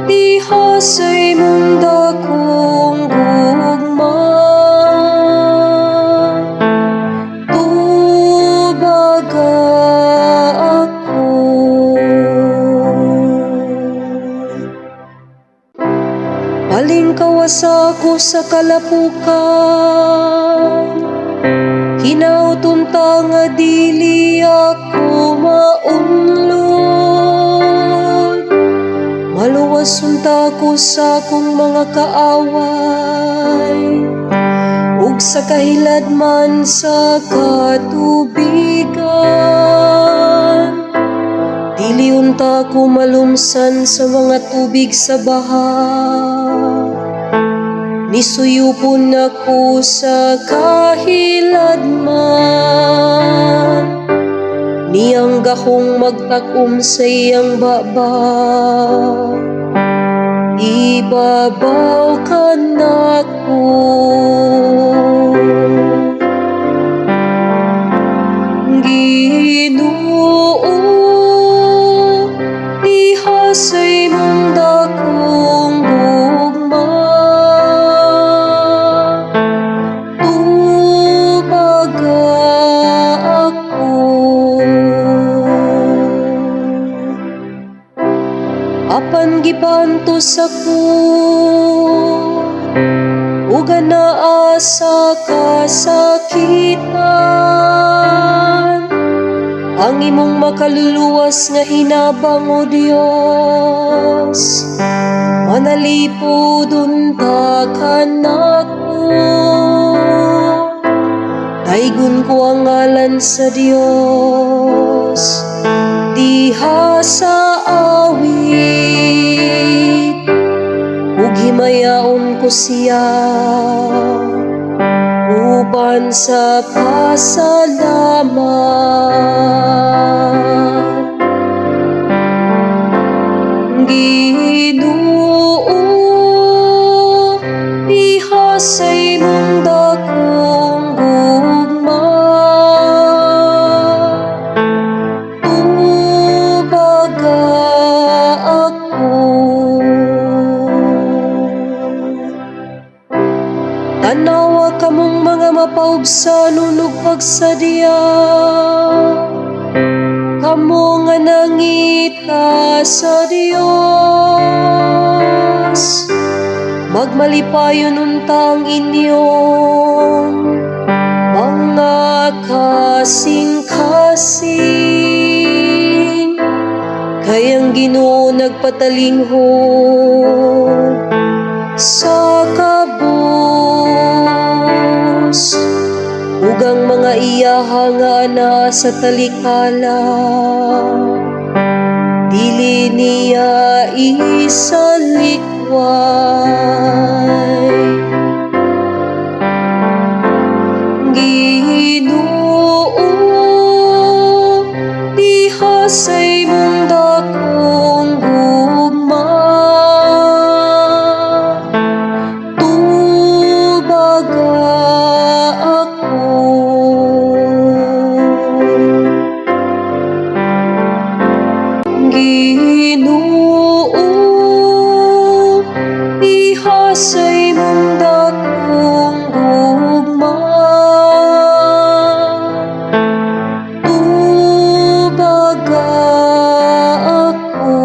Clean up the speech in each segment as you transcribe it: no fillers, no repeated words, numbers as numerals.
Diha sa imong dakong gugma, tubaga ako. Palingkawas ako sa kalapukan, hinaut unta nga dili ako maunlod. Maluwas unta ako sa akong mga kaaway ug sa kahiladman sa katubigan. Dili unta ako malumsan sa mga tubig sa baha. Nisuyupon ako sa kahiladman. Niyang gahong magtakom sa iyang baba. Ibabaw ka nako. Ginoo, diha sa imong dakong gugma, tubaga ako. Apan gipaantos ako ug anaa sa kasakitan. Ang imong makaluluwas nga hinabang, O Dios, manalipod unta kanako. Daygon ko ang ngalan sa Dios diha sa awit ug himayaon ko siya uban sa pasalamat. Ginoo, diha sa imong dakong gugma, tubaga ako. Tanawa kamong mga mapaubsanon ug pagsadya, kamo nga nangita sa Dios. Magmalipayon unta ang inyong mga kasing-kasing, kay ang Ginoo nagpatalinghod sa kabus ug ang mga iyaha nga anaa sa talikala dili niya isalikway. Ginoo, diha sa imong dakong gugma, tubaga ako. Ginoo, diha sa imong dakong gugma, tubaga ako.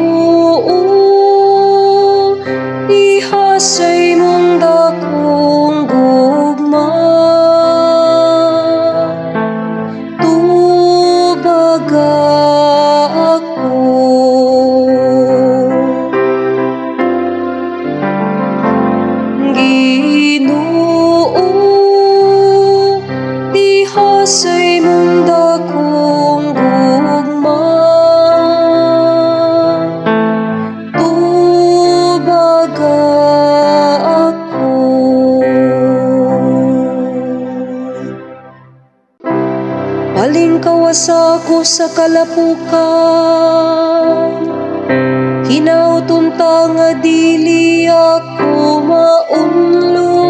Ginoo, diha sa imong dakong gugma, tubaga ako. Ginoo, diha sa imong dakong gugma, Kawasa ako sa kalapukan, hinaut unta nga dili ako maunlod.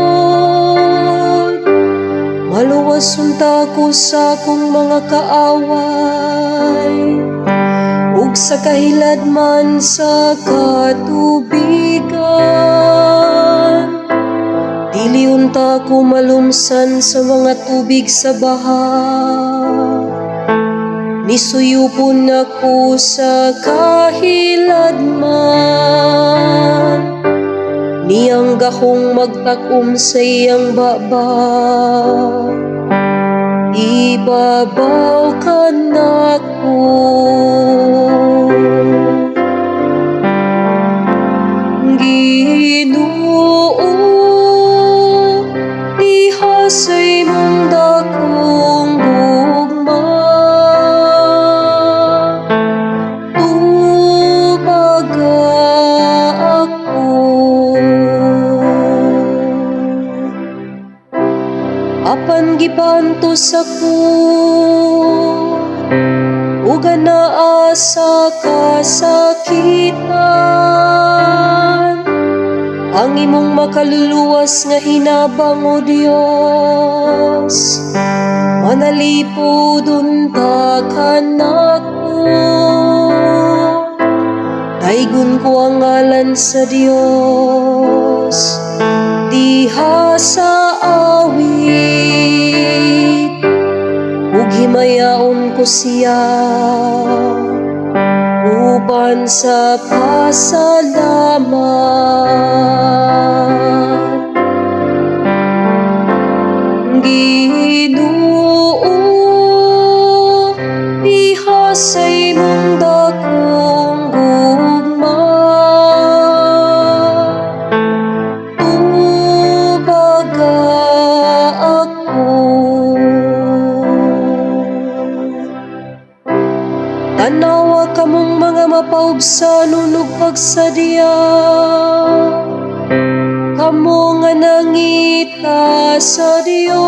Maluwas unta ako sa akong mga kaaway ug sa kahiladman sa katubigan. Dili unta ako malumsan sa mga tubig sa baha. Nisuyupon ako sa kahiladman. Niyang gahong magtakom sa iyang baba. Ibabaw ka nako. Ginoo, diha sa imong dakong gugma, tubaga ako. Apan gipaantos ako ug anaa sa kasakitan. Ang imong makaluluwas nga hinabang, O Dios, manalipod unta kanako. Daygon ko ang ngalan sa Dios diha sa awit ug himayaon ko siya uban sa pasalamat. Ginoo, diha sa imong dakong gugma, tubaga ako. Tanawa kamong mga mapaubsanon ug pagsadya, kamo nga nangita sa Dios.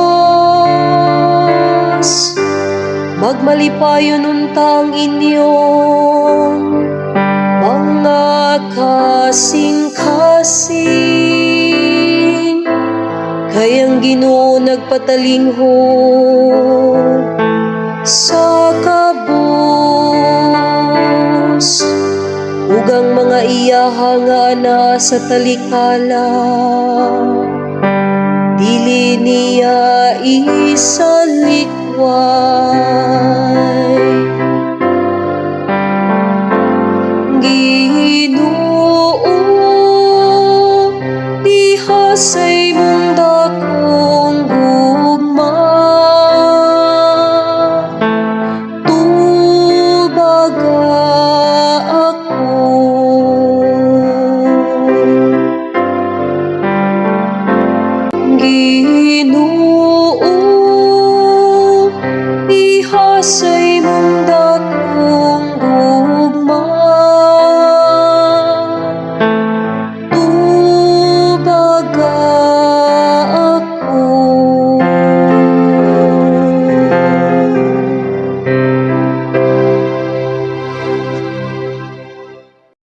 Magmalipayon unta ang inyong mga kasing-kasing, kay ang Ginoo nagpatalinghod sa kabus ug ang mga iyaha nga anaa sa talikala dili niya isalikway. Ginoo, diha sa imong dakong gugma, tubaga ako. Ginoo,